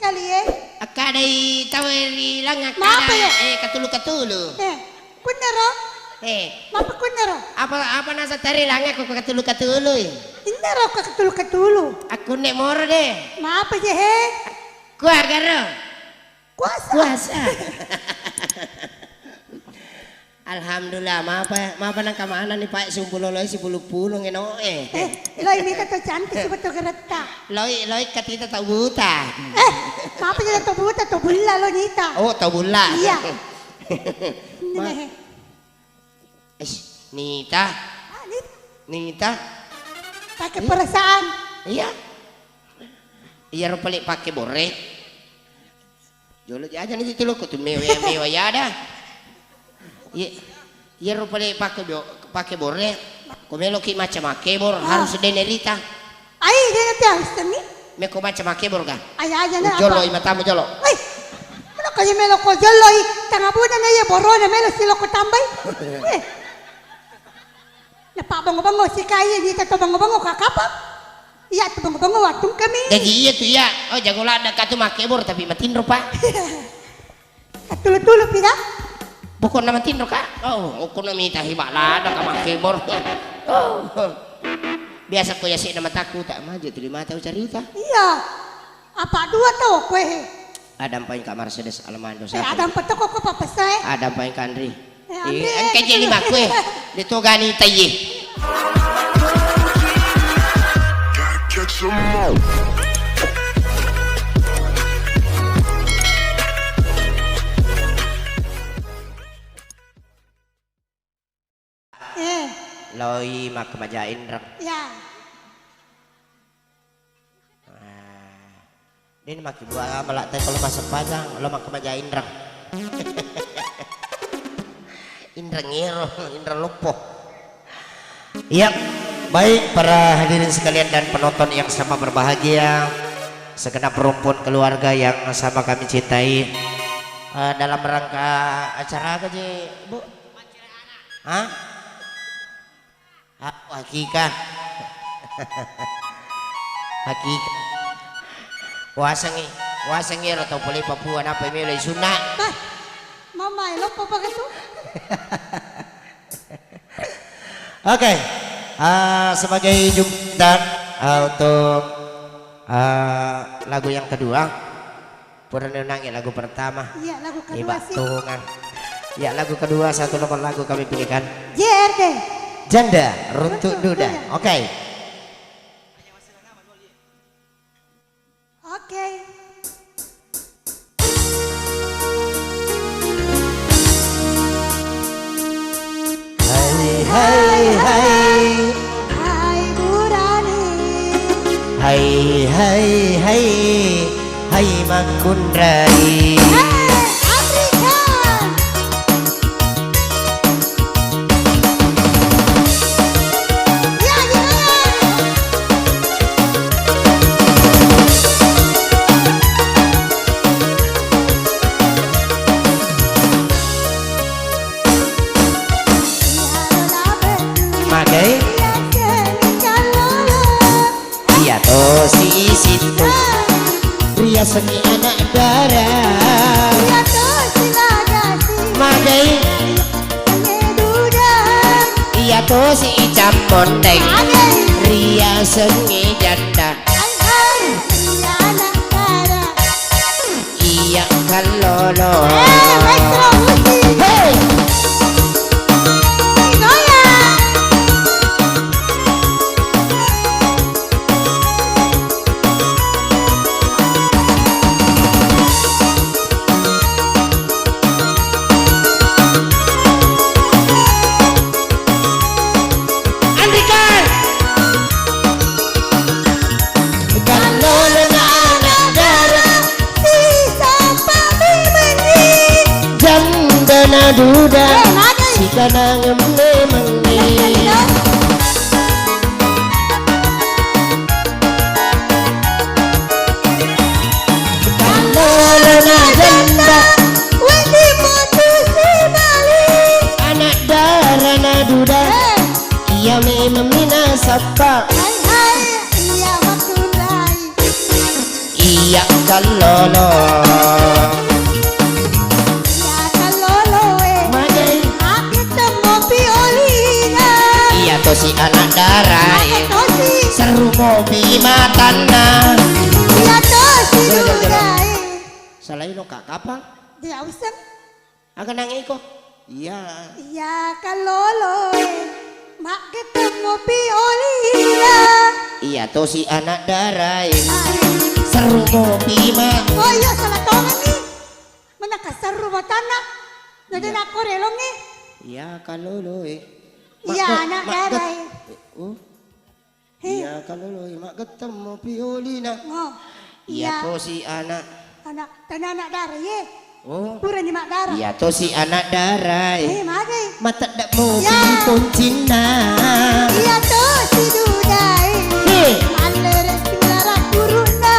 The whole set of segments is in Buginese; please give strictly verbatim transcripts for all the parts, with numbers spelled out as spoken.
Kali, eh? Akkadai tau ri langnge. Mapa, akkada, ya? Eh, katulu-katulu. Eh, kunnaro? Eh. Mapa kunnaro? Apa, apa naseng tau ri langnge ko katulu-katulu, eh? Innaro ko katulu-katulu. Akkunne moro de. Mapa je, he? Kuagaro. Kuasa. Kuasa. Alhamdulillah, mapa, mapa nangka manenni, Pak, sumpu loloi sipulung-pulung eno e. Eh, loi mita to cantik, sipa to geretta. Loi, loi katita tau buta. Eh, mapa jadi tau buta, tau bulla lo nita. Oh, tau bulla. Iya. Ma- Nehe. Eish, nita. Ah, nita. Nita. Pakai perasaan. Iya. Iya, rupa le pakai bore. Jolo aja nih, tulukku tu mewa, mewa ya ada. Iya, iya, rupa le pakai bo-, pakai bore. Ko meloki macca makkebor, ah, harus dene rita. Ai, dene te harus temi. Meko macca makkebor ga? Ai, aja na jolo apa? Imatamu jolo. Woi, mana kau melo ko jolo i? Tengah bulan na iya borona melo siloko tambai. Eh. Napabbango-bango sikai, iya, tu bango-bango kakapa. Iya, tu bango-bango wattung kami. Jadi iya tu iya. Oh, jago ladda ka tu makkebor tapi matinro, Pak. Katulu-tulu pida. Pokokna matinro ka. Oh, okkono mita hiba ladda ka makkebor. Oh. Biasa ko yasik nama takku tak maju tu lima tahu cerita. Iya. Apa dua tau kue he? Ada paing ka Mercedes Almando. Eh, satu. Ada empat toko ko papa saya. Ada paing ka Andri. Eh, Andri, eh, engka je lima kue. Ditogani taye. Eh. Loi makkamaja inreng. Ya. Ah. Deni makkibua mala tai kalau massempajang, lo makkamaja inreng. Inreng ero, inreng loppo. Iya, baik para hadirin sekalian dan penonton yang sama berbahagia, segenap rumpun keluarga yang sama kami cintai, eh, dalam rangka acara apa je, Bu? Hah? Aku hakika. Hakika. Wasengngi, wasengngi ero tau pole Papua nappa melo isunna. Bah, mama, eh, loppo pake tu? Oke, eh, sebagai jembatan, eh, untuk, eh, lagu yang kedua, pura neunangi lagu pertama. Iya, lagu kedua sih. Iba tungang. Iya, lagu kedua, satu nomor lagu kami pilihkan. J R D. Janda, Runtuk Duda. Duda. Oke. Oke. Hai, hai, hai. Hai, Burani. Hai, hai, hai. Hai, makkunrai. Hei, Afrika. Ya, ya. Magai? Iya tosi sittu. Riasengngi anak dara. Magai? Iya tosi icammondeng. Riasengngi janda. Iya kallolo. Eh, maestro musik. Hei. Goyang. Andika. Kallolona anak dara. Sisappa memenni. Jandana duda. Eh, magi. Sikanangeng memenni. Kallolona janda. Wedding mutusi bali. Anak darana duda. Eh. Iya memang mina sappa. Hai, hai, iya makkunrai. Iya kallolo. Iya kallolo e. Magai. Makketemmopi olina. Iya tosi anak dara e. Magai tosi. Serru mopi matanna. Iya tosi duda e. Salaino ka kapang? Dia useng. Aga nangiko? Iya. Iya kallolo e, makketemmopi olina. Iya tosi anak dara e. Serru mopi ma. Oh iya, salah tongenni. Mana kasarru matanna. Nade nakko relongngi. Iya kallolo e. Iya anak dara e. Oh. He. Iya kallolo e, makketemmopi olina. Oh, iya. Iya tosi anak. Anak, tania anak dara ye. Oh. Purani mak dara. Iya tosi anak dara e. Eh, magai. Matedde mopi poncinna. Iya tosi duda e. He. Mallere pilara gurunna.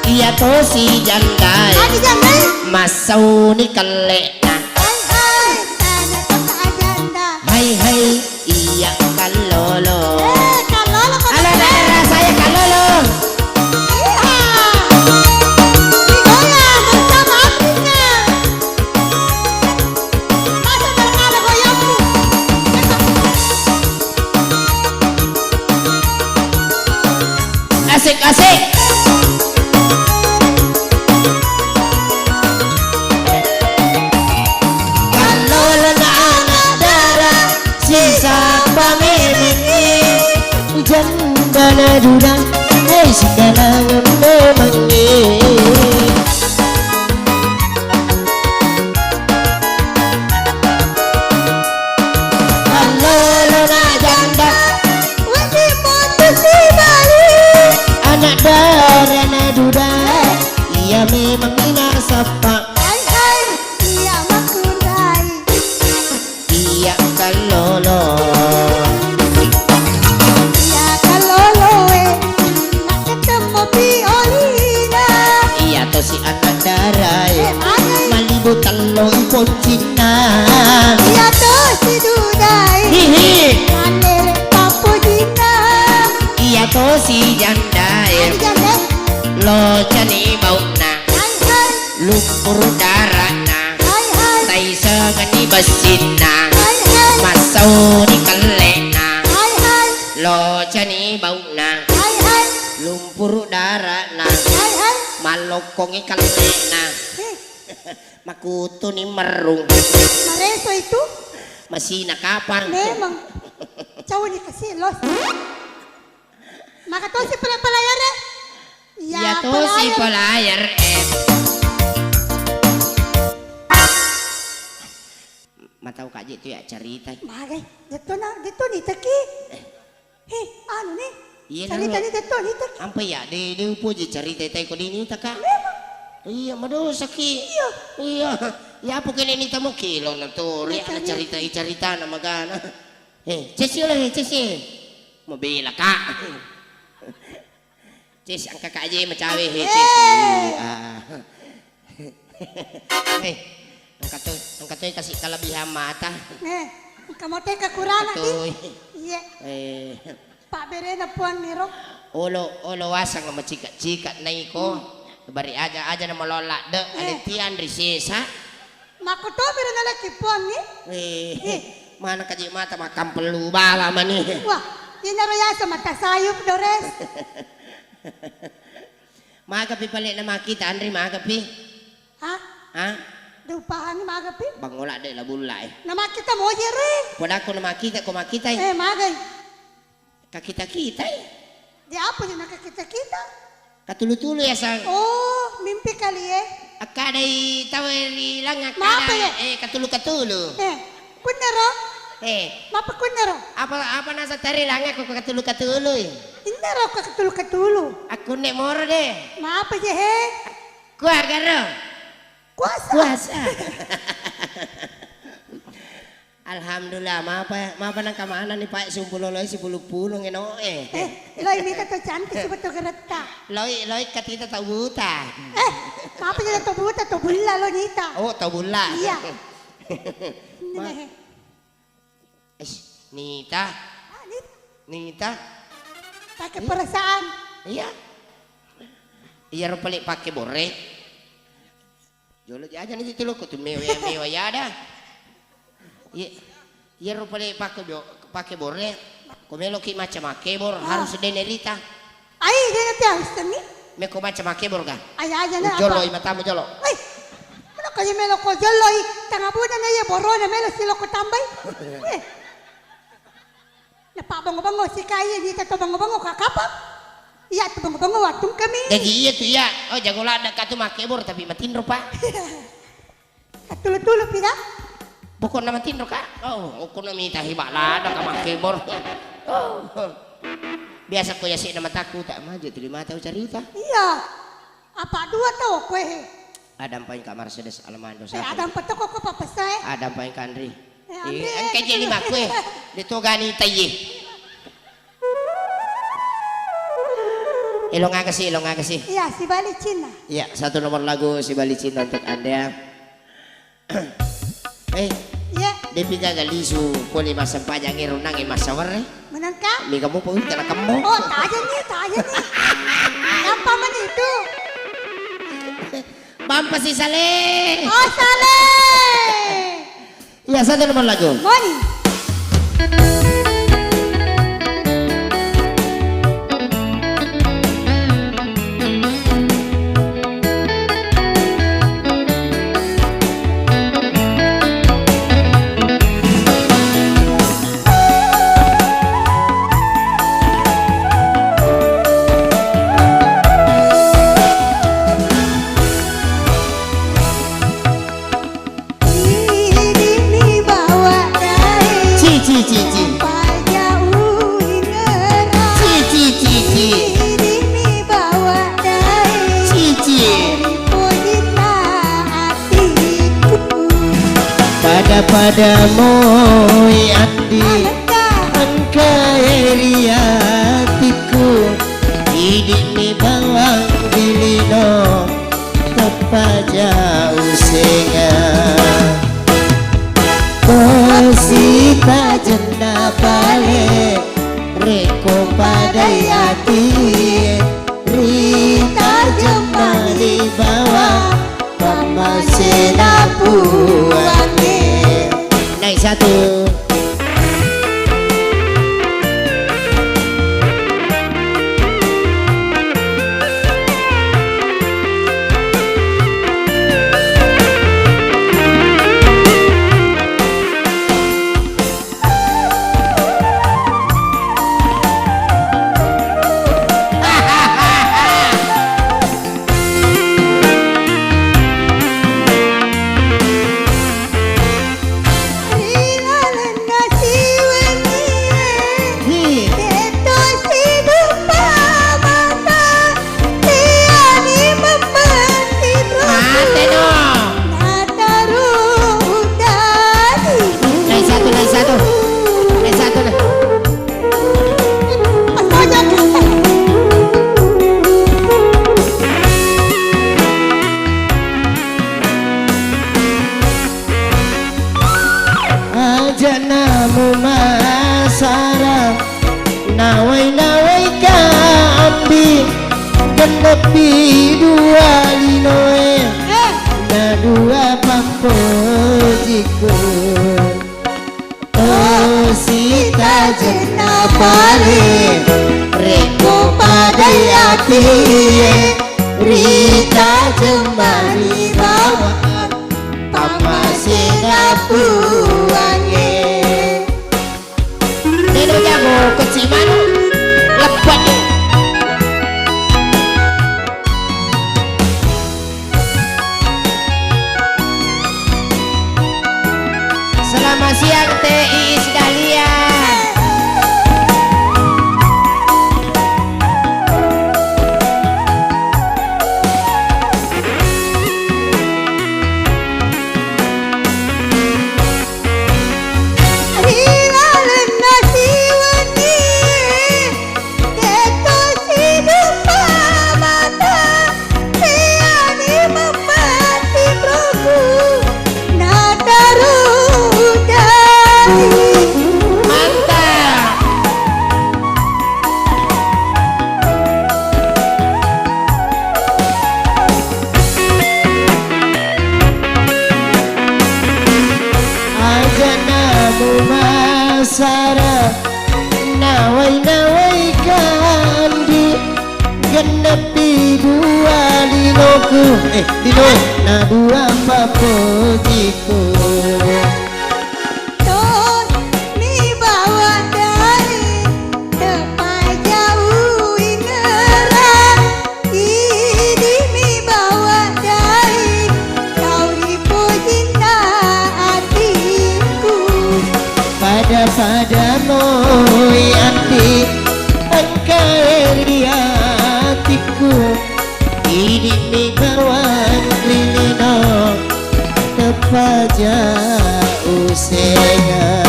Iya tosi janda e. Agi janda e. Massauni kelle'na. Hai hai, tania tosi janda. Hai hai. Iya kallolo. Eh, kallolo kok. Halo, ada rasa ya kallolo. Iya. Digoyang bersama artisnya. Masa dalam ada goyangku. Asik, asik. Kallolona anak dara, sisappa memengngi, jandana duda, hei sikanangan memengngi. Kallolona janda, wedding mutusi bali. Anak darana duda, iya memang nasappa. Hai hai, iya makkunrai. Iya kallolo. Iya kallolo e, makketemmopi olina. Iya tosi anak dara e. Eh, magi. Malibu telloi poncinna. Iya tosi duda e. Hihi. Mallere pappojinna. Iya tosi janda e. Agi janda e. Locani bau'na. Hai hai. Lumpuru dara'na. Hai hai. Taisengenni bessinna. Hai hai. Massauni kelle'na. Hai hai. Locani bau'na. Hai hai. Lumpuru dara'na. Hai hai. Mallokkongi kelle'na. Heh. Makutuni merrung. Mareso itu. Masina kapang. Memang. Cau ni kasi los. Maka tosi pela-, pelayar e. Iya, iya tosi pelayar. Pelayar e. Matau kaji tu ya cerita. Magai, detto na, detto nitaki. Eh. Hei, anu ni. Iya, cerita ni detto nitaki. Ampe ya, de, de upoji cerita tai ko dinita ka. Memang. Iya, madosaki. Iya. Iya. Ya apa kene nita mo kilo na to, iya, ria na cerita, cerita na magana. Eh, cesi lah, eh, cesi. Mabela ka. Ces, engka ka aje macawe, he, ces. Eh. Ah. Eh, engka to, engka to kasi kelebihan mata. Eh, engka mo te kekurangan, engka to. Iya. Eh. Pak berena puang niro. Olo, olo wasang macika-cika naiko. Hmm. Bari aja, aja na malola de, eh. Aletian ri sesa. Makkutomi ro nalaki puangngi? Eh, eh. Mana kaji mata makkampellu bala mani. Wah, inaro yasa mata sayup dores. Magapi pale na makita anri magapi? Hah? Hah? Dupahangi magapi? Bangola de la bulla e. Na makita moje re. Podako na makita ko makita e. Eh, magai. Kakita-kitai. Di apa je nakakita-kita? Katulu-tulu ya, Sang. Oh, mimpi kali, eh. Akkadai tau ri langnga. Maapa, kada, ya? Eh, katulu-katulu. Eh, kunnero? Eh. Maapa kunnero? Apa, apa nasa tari langnga ko katulu-katulu, eh? Innero ko katulu-katulu. Akkunne moro de. Maapa je, he? Kuagaro. Kuasa. Kuasa. Alhamdulillah, mapa, mapa nangka manenni, Pak, sumpu loloi sipulung-pulung eno e. Eh, loi mita to cantik sebetul geretta. Loi, loi katita tau buta. Eh, mapa jadi tau buta, tau bulla lo nita. Oh, tau bulla. Iya. Ma- Nehe. Eish, nita. Ah, nita. Nita. Pakai perasaan. Iya. Iyaro pale pakke borre. Jolo aja ni tu loko tu mewa, mewa ya ada. Iya, iyaro pale pakke bo-, pakke borre. Ko meloki macca makkebor, harus dene rita. Ai, dene tiang senni. Meko macca makkebor ga? Ai, aja na. Jolo apa? I matamu jolo. Woi, mana kau melo ko jolo i? Tangabuna na iya borona melo siloko tambai. Eh. Napabbongo-bongo sikai, iya, ita to bongo-bongo kakapa. Iya, to bongo-bongo wattung kami. Jadi iya tu iya. Oh, jago ladda ka tu makkebor tapi matinro, Pak. Katulu-tulu pida. Pokokna matinro, Kak. Oh, pokokna mita hiba ladda ka makkebor. Oh. Biasa ko yasena mataku tak maju tuli mata carita. Iya. Apa dua tau koe? Adam paing ka Mercedes Almando. Eh, satu. Adam petoko ko papesai. Adam paing ka Andri. Eh, Andri, engka eh, je lima kue. Ditogani taiye. Elong aga sih, elong aga sih. Iya, si Bali Cina. Iya, satu nomor lagu si Bali Cina untuk Anda. Eh, iya. Depi gaga lisu pole massempajang ero nange massawere. Menangka? Mega mupa uwi tena kemmo. Oh, taja ni, taja ni. Apa mani itu? Bampa si Saleh. Oh, Saleh. Iya, satu nomor lagu. Moni. Cici, cici. Cici, cici, cici. Cici. Pada-pada moi andi engka eri atiku. Idi'mi bawang bilino teppaja usenga. Tosi tajenna pale rekko padai ati, rita jemmali bawang pammasena Puangnge. Naik satu. Ri lalenna siwennie, hi, de'to siduppa mata, tiani memmettiro. Mate no. Nataru udani. Naik satu, naik satu. Naik satu, naik. Aja' namu masara, nawai-nawai ka ambi, gennepi dua linoe, na dua pampojiku. Tosi tajenna pale, rekko padai atie, rita jemmari bawang pammasena Puangnge. Deno jago kecimanu, leppani. Selamat siang, Teh Iis Dahlia. Tennepi dua linoku, eh, lino na dua papojiku. Toni mi bawa dai, tepajau ingerang. Idi mi bawa dai, tau ripojinna atiku. Pada-pada moi ati, engka ri atiku. Idi mi bawang ri lino, tepaja usenga.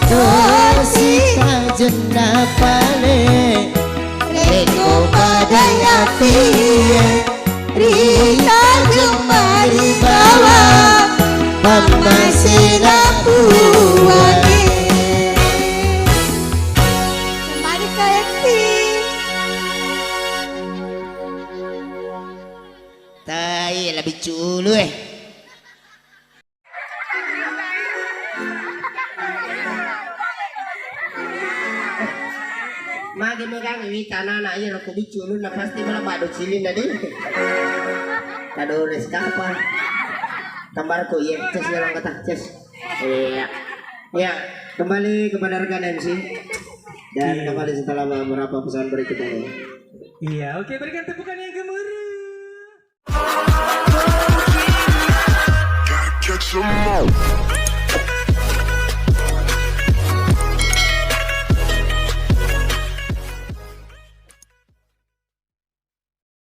Tosi tajenna pale, reko padai atie, rita jemmari bawa, pammasena puange. Kembali ke Esti. Tai, lebih culu, eh. Magi megang wita anak-anak iya rokok biccu ulunna pasti malah bado cilin tadi. Kado les kapa. Kambar kok iya, ces ya, langkata, ces. Iya. Ya, kembali kepada rekan M C. Dan Iya. kembali setelah beberapa pesan berikutnya. Iya, oke, berikan tepukan yang gemuruh. Gotta catch 'em all.